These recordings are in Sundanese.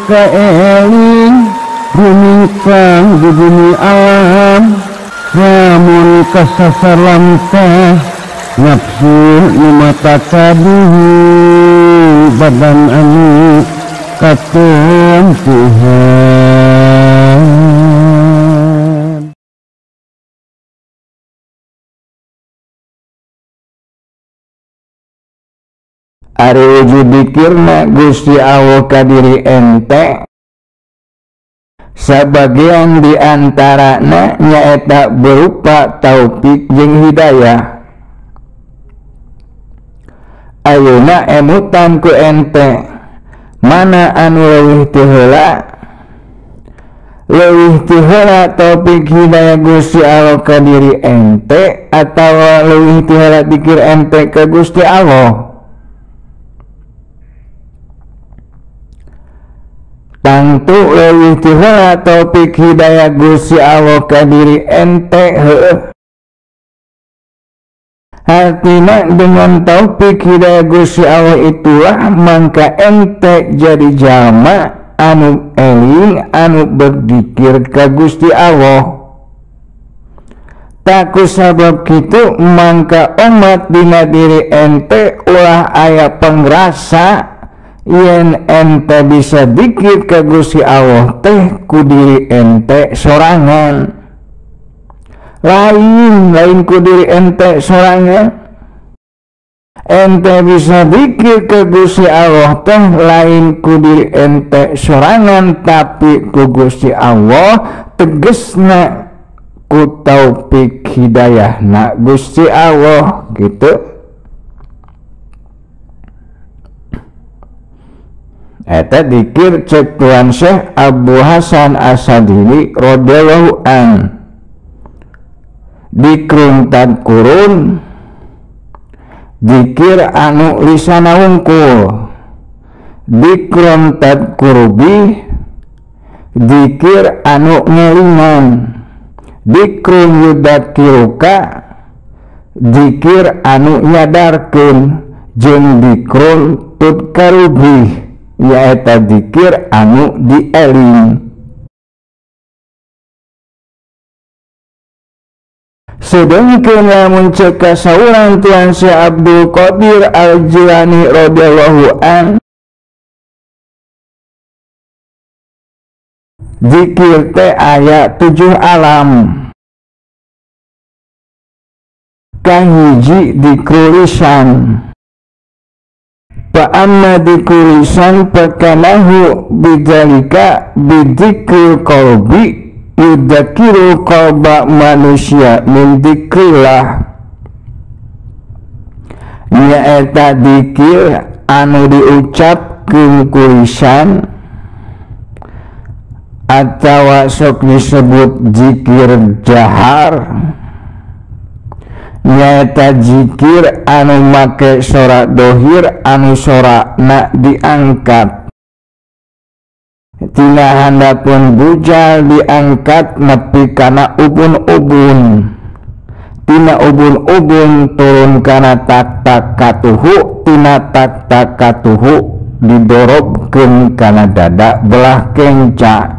kaeling rumingkang di bumi alam lamun kasasar lamtah nafsu nu mata kaduhu badan anu katempuhan. Ari wujud dikirna Gusti Allah ka diri ente sabagian diantarana nyaeta berupa taufik jeung hidayah. Ayeuna emutan ku ente mana anu leuwih ti heula? Leuwih ti heula taufik hidayah Gusti Allah ka diri ente atawa leuwih ti heula dikir ente ka Gusti Allah? Tangtu leuwih ti heula taufik hidayah Gusti Allah ka diri ente heueuh. Artina dengan taufik hidayah Gusti Allah itulah mangka ente jadi jalma anu eling anu berzikir ka Gusti Allah. Tak kusabab kitu mangka omat dina diri ente ulah aya pengrasa yen ente bisa dikir ka Gusti Allah teh ku diri ente sorangan. Lain ku diri ente sorangan. Ente bisa dikir ke Gusti Allah teh lain ku diri ente sorangan tapi ku Gusti Allah, tegesna ku taufik hidayahna Gusti Allah gitu. Eta dikir cek Tuan Syekh Abu Hasan Asy-Syadzili radhiyallahu an. Dikrun tadkurun dikir anu lisana wungkul, dikrun tadkurubi dikir anu ngelingan, dikrun yudakiruka dikir anu nyadarkeun, jeung dikrun tudkarubi nyaeta dikir anu dieling. Sedangkan lamun cek kasauran Tuan Syekh Abdul Qadir Al-Jilani radhiyallahu an, zikir teh aya 7 alam. Kahiji dikru lisan. Fa amma dikru lisan fakanahu bidzalika bidzikril qalbi yudzakiru qalba manusia min dzikrillah. Nyaeta dikir anu diucapkeun ku lisan atawa sok disebut zikir jahar, nyaeta zikir anu make sora dohir anu sorana diangkat tina handapun bujal diangkat nepi kana ubun-ubun, tina ubun-ubun turun kana tak-tak katuhu, tina tak-tak katuhu didorobkeun kana dada belah kenca.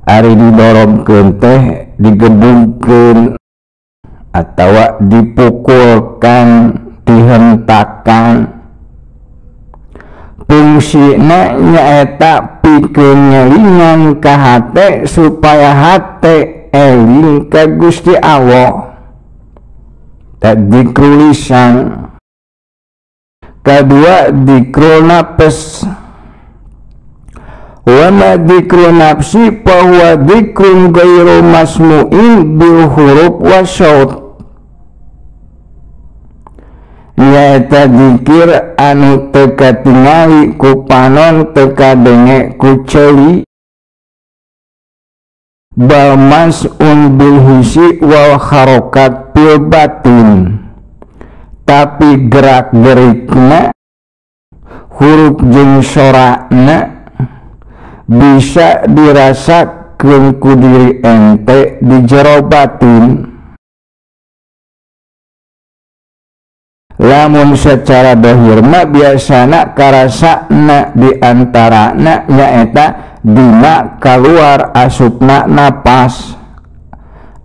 Ari didorobkeun teh digebungkeun atawa dipukulkan, dihentakan. Fungsina nyaeta pikeun ngelingan ka hate supaya hate eling ka Gusti Allah. Tak dikru lisan. Kedua dikru nafs. Wa ma dikru nafsi fa huwa dikrun ghairu masmu'in bil huruf wa saut. Nyaeta zikir anu teu katingali ku panon teu kadenge ku ceuli, bal mas'un bil hisi wal harokat fil batin, tapi gerak gerikna huruf jeung sorana bisa dirasakeun ku diri ente di jero batin. Lamun secara dohir mah biasana karasana di antarana nyaeta dina kaluar asupna napas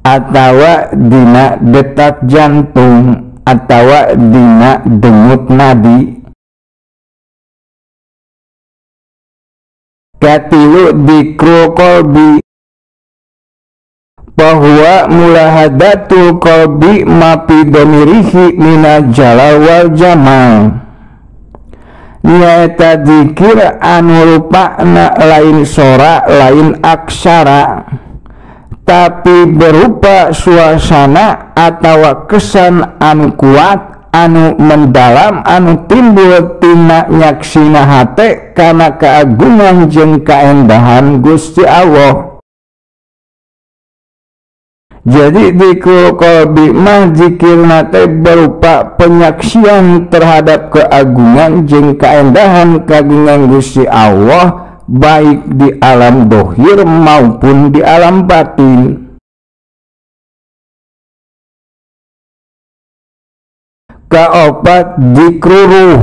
atawa dina detak jantung atawa dina denyut nadi. Katilu dzikrul qalbi bahwa mulahadatul qalbi ma fi dhamirihi minal jalal wal jamal, nyaeta dzikir anu rupana lain sora lain aksara tapi berupa suasana atawa kesan anu kuat anu mendalam anu timbul tina nyaksina hate kana keagungan jeung kaendahan Gusti Allah. Jadi dzikrul qalbi mah zikirna teh berupa penyaksian terhadap keagungan jeung kaendahan kagungan Gusti Allah baik di alam dohir maupun di alam batin. Kaopat dzikrul ruh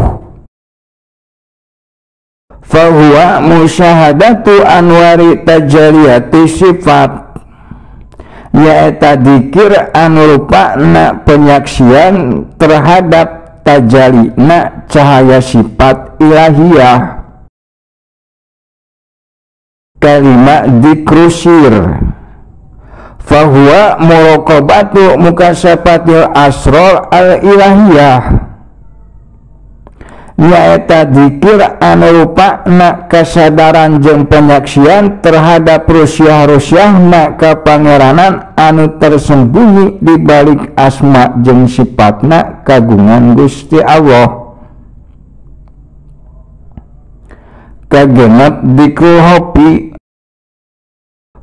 fahuwa musyahadatu anwari tajaliyati sifat, nyaeta dzikir anu rupana penyaksian terhadap tajalina cahaya sifat ilahiyah. Kalima dzikru sir fahuwa muraqabatu mukasafatil asrar al ilahiyah, nyaeta dzikir anu rupana kesadaran jeung penyaksian terhadap rusiah-rusiahna kapangeranan anu tersembunyi di balik asma jeung sifatna kagungan Gusti Allah. Kagenep dzikrul hopi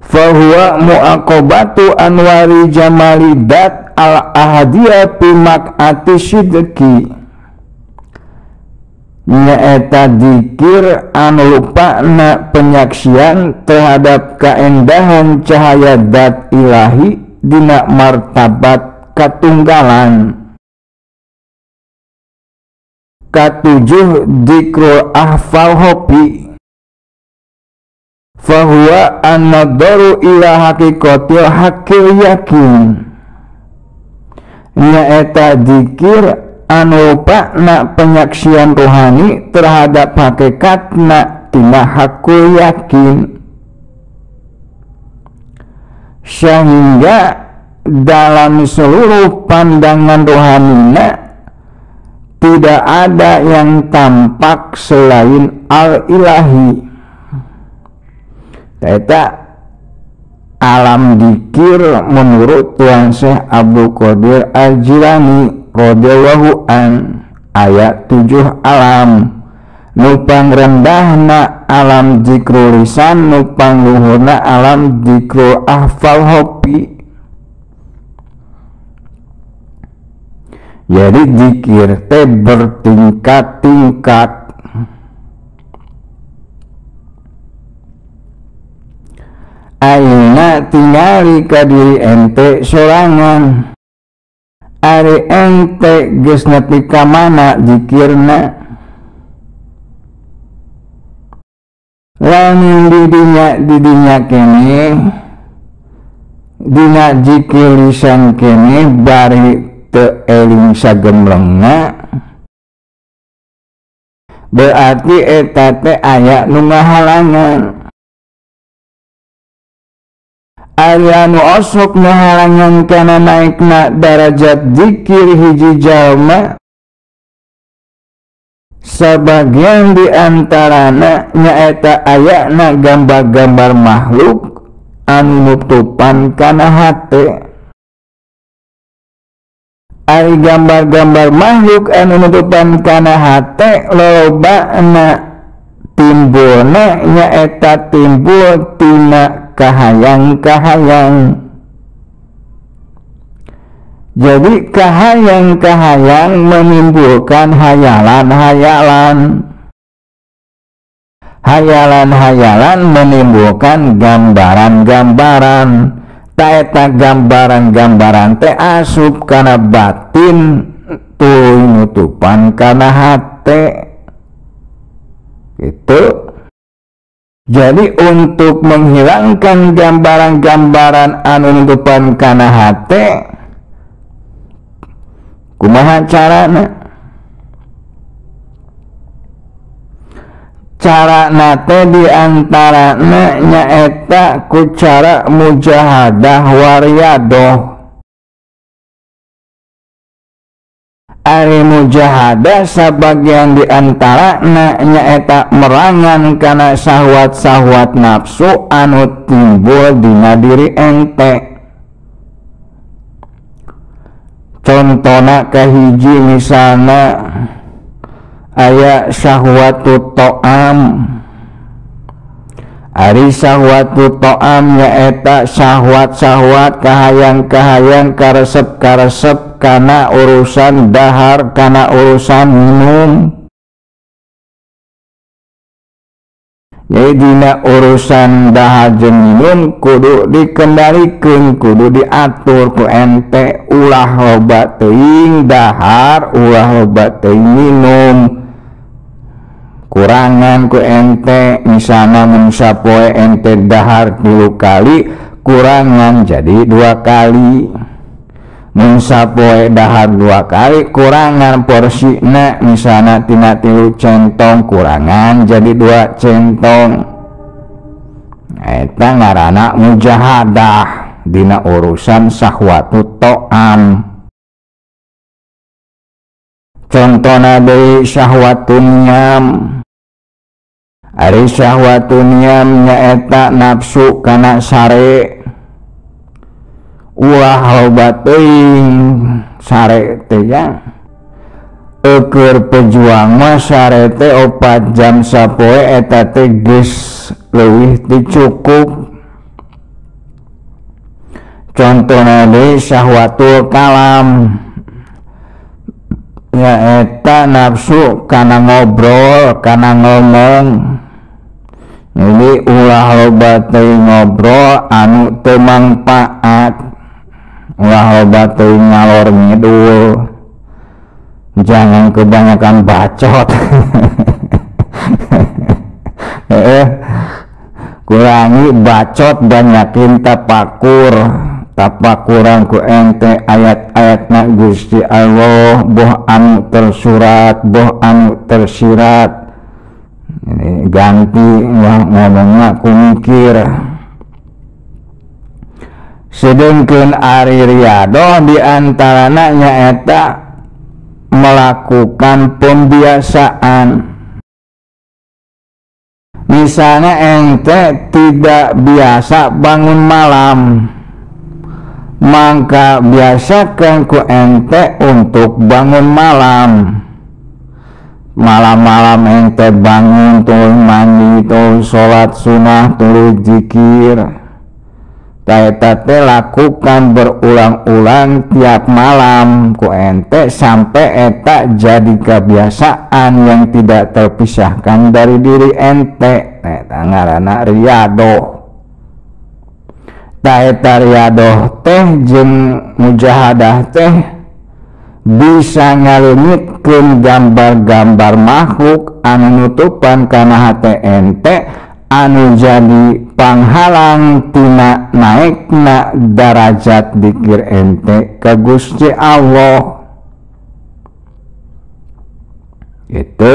fahuwa muaqabatu anwari jamali dat al ahadiyah fi maq'ati sidqi, nyaeta dzikir anu rupana penyaksian terhadap kaendahan cahaya dat ilahi dina martabat katunggalan. Katujuh dzikrul ahfal hopi fahuwa an-nadharu ila haqiqatil haqqil yakin, nyaeta dzikir anu rupana penyaksian rohani terhadap hakikatna tina hakul yakin, sehingga dalam seluruh pandangan rohanina tidak ada yang tampak selain al-ilahi. Eta alam dzikir menurut Tuan Syekh Abdul Qadir Al-Jilani radhiyallahu an, ayat 7 alam nupang rendahna alam dzikrul lisan, nupang luhurna alam dzikrul ahfal hopi. Jadi dzikir teh bertingkat-tingkat. Ayeuna tingali ka diri ente sorangan, ari ente geus nepi ka mana dzikirna. Lamun didinya keneh dina dzikir lisan keneh bari teu eling sagemlengna, berarti eta teh aya nu ngahalangan. Aya nu osok ngahalangan kana naikna darajat dzikir hiji jalma, sabagian di antarana nyaeta ayana gambar-gambar makhluk anu nutupan kana hate. Ari gambar-gambar makhluk anu nutupan kana hate lolobana timbulna nyaeta timbul tina kahayang-kahayang. Jadi kahayang-kahayang menimbulkan hayalan-hayalan, hayalan-hayalan menimbulkan gambaran-gambaran. Taeta gambaran-gambaran teh asup kana batin tuluy nutupan kana hate gitu. Jadi untuk menghilangkan gambaran-gambaran anu nutupan kana hate, kumaha carana? Carana teh diantarana nyaeta ku cara mujahadah wariyadoh. Ari mujahadah sabagian diantarana nyaeta merangan kana syahwat-syahwat nafsu anu timbul dina diri ente. Contona kahiji misalna aya syahwatu to'am. Ari syahwatu to'am nyaeta syahwat-syahwat kahayang-kahayang karesep-karesep kana urusan dahar, kana urusan minum. Jadi dina urusan dahar jeung minum kudu dikendalikeun, kudu diatur ku ente, ulah loba teuing dahar, ulah loba teuing minum. Kurangan ku ente, misalna mun sapoe ente dahar 3 kali, kurangan jadi 2 kali. Mun sapoe dahar 2 kali, kurangan porsina, misalna tina 3 centong, kurangan jadi 2 centong. Eta ngaranna mujahadah dina urusan syahwatu to'am. Contona deui syahwatun nyam. Ari syahwatun nyam nyaeta nafsu kana sare. Ulah loba teuing sare teh ya. Eueur pejuang mah sare teh 4 jam sapoe eta teh geus leuwih ti cukup. Contona deui syahwatul kalam nyaeta nafsu kana ngobrol, kana ngomong. Jadi ulah loba teuing ngobrol anu teu mangpaat, ulah loba teuing ngalor ngidul, jangan kebanyakan bacot. Kurangi bacot, banyakin tapakur. Tapakuran ku ente ayat-ayatna Gusti Allah, boh anu tersurat, boh anu tersirat. Ini ganti ngomongna ku mikir. Sedengkeun ari riyadoh diantarana nyaeta melakukan pembiasaan. Misalnya ente tidak biasa bangun malam, maka biasakan ku ente untuk bangun malam. Malam-malam ente bangun, tuluy mandi, tuluy sholat sunnah, tuluy zikir. Eta teh lakukan berulang-ulang tiap malam ku ente sampai eta jadi kebiasaan yang tidak terpisahkan dari diri ente. Eta ngaranna riyadoh. Ta eta riyadoh teh jeung mujahadah teh bisa ngaleungitkeun gambar-gambar makhluk anu nutupan kana hate ente, anu jadi panghalang tina naekna darajat dikir ente ka Gusti Allah. Gitu.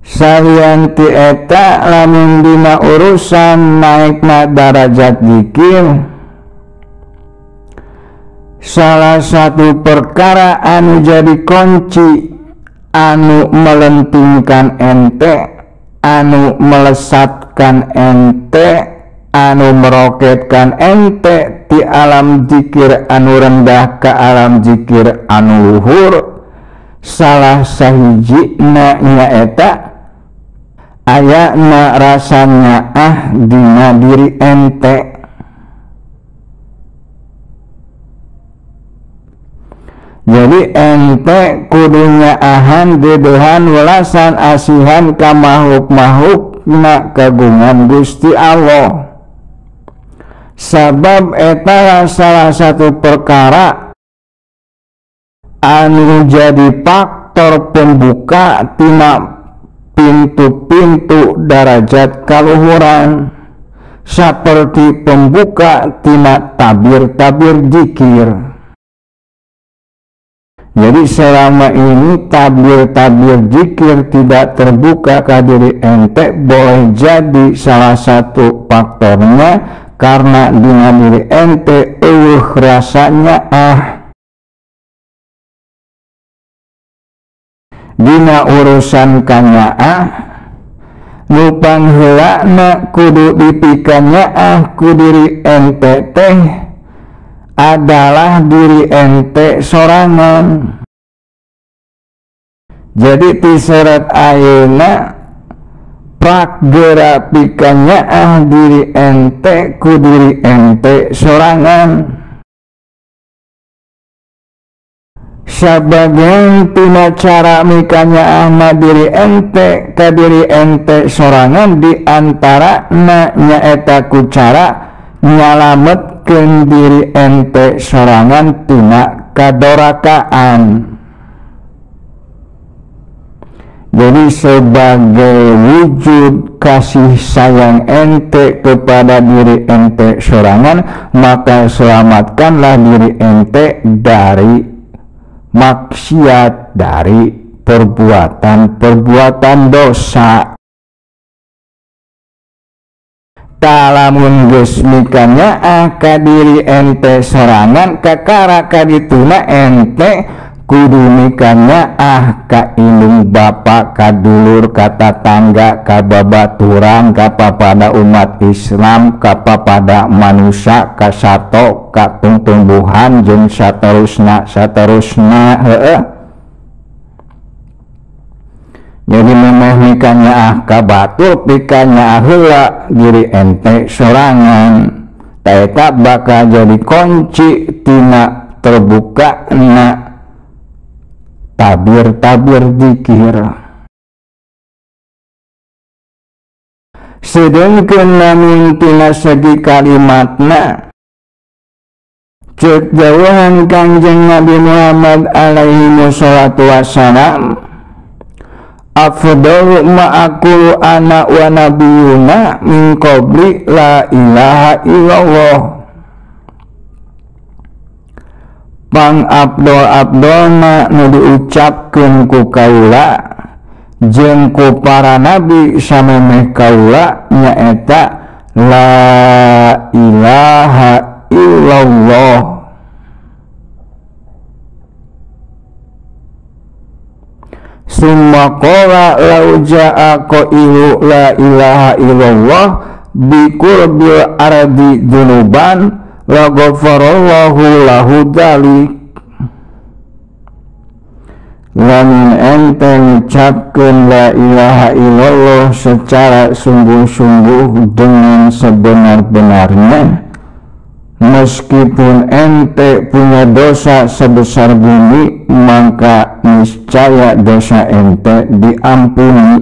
Salian ti eta lamun dina urusan naekna darajat dikir, salah satu perkara anu jadi kunci anu melentingkan ente, anu melesatkan ente, anu meroketkan ente ti alam zikir anu rendah ke alam zikir anu luhur, salah sahijina nyaeta ayana rasanya ah dina diri ente. Jadi ente kudunya ahan dedehan welasan asihan ka makhluk-makhluk na kagungan Gusti Allah. Sabab eta salah satu perkara anu jadi faktor pembuka tina pintu-pintu darajat kaluhuran seperti pembuka tina tabir-tabir zikir. Jadi selama ini tabir-tabir zikir tidak terbuka ke diri ente, boleh jadi salah satu faktornya karena dina diri ente eueuh rasanya ah. Dina urusan kanyaah nu pangheulana kudu dipikanyaah ku diri ente teh adalah diri ente sorangan. Jadi ti seret ayeuna prakgera pikanyaah diri ente ku diri ente sorangan. Sabagian tina cara mikanyaahna diri ente ka diri ente sorangan di antarana nyaeta ku cara nyalametkeun diri ente sorangan tina kadorakaan. Jadi sebagai wujud kasih sayang ente kepada diri ente sorangan, maka selamatkanlah diri ente dari maksiat, dari perbuatan-perbuatan dosa. Talamun geus mikanyaah ka diri ente sorangan, kakara kadituna ente kudu mikanyaah ka indung bapa, ka dulur, ka tatangga, ka babaturan, ka papada umat Islam, ka papada manusia, ka sato, ka tumbuhan jeung saterusna saterusna heueuh. Jadi memeh mikanyaah ka batur, pikanyaah heula diri ente sorangan. Ta eta bakal jadi kunci tina terbukana tabir-tabir zikir. Sedengkeun lamun tina segi kalimatna ceuk jauhan Kangjeng Nabi Muhammad alaihi wassalatu wassalam, afdalu ma aqulu ana wa nabiyuna min qabli la ilaha illallah. Pang abdol-abdolna nu diucapkeun ku kaula jeung ku para nabi samemeh kaula nyaeta la ilaha illallah. Summa qala law jaa qailu la ilaha illallah bi qurbil ardi dzunuban la ghafarallahu lahu dzalik. Lamun ente ngucapkeun la ilaha illallah secara sungguh-sungguh dengan sebenar-benarnya, meskipun ente punya dosa sebesar bumi, maka niscaya dosa ente diampuni.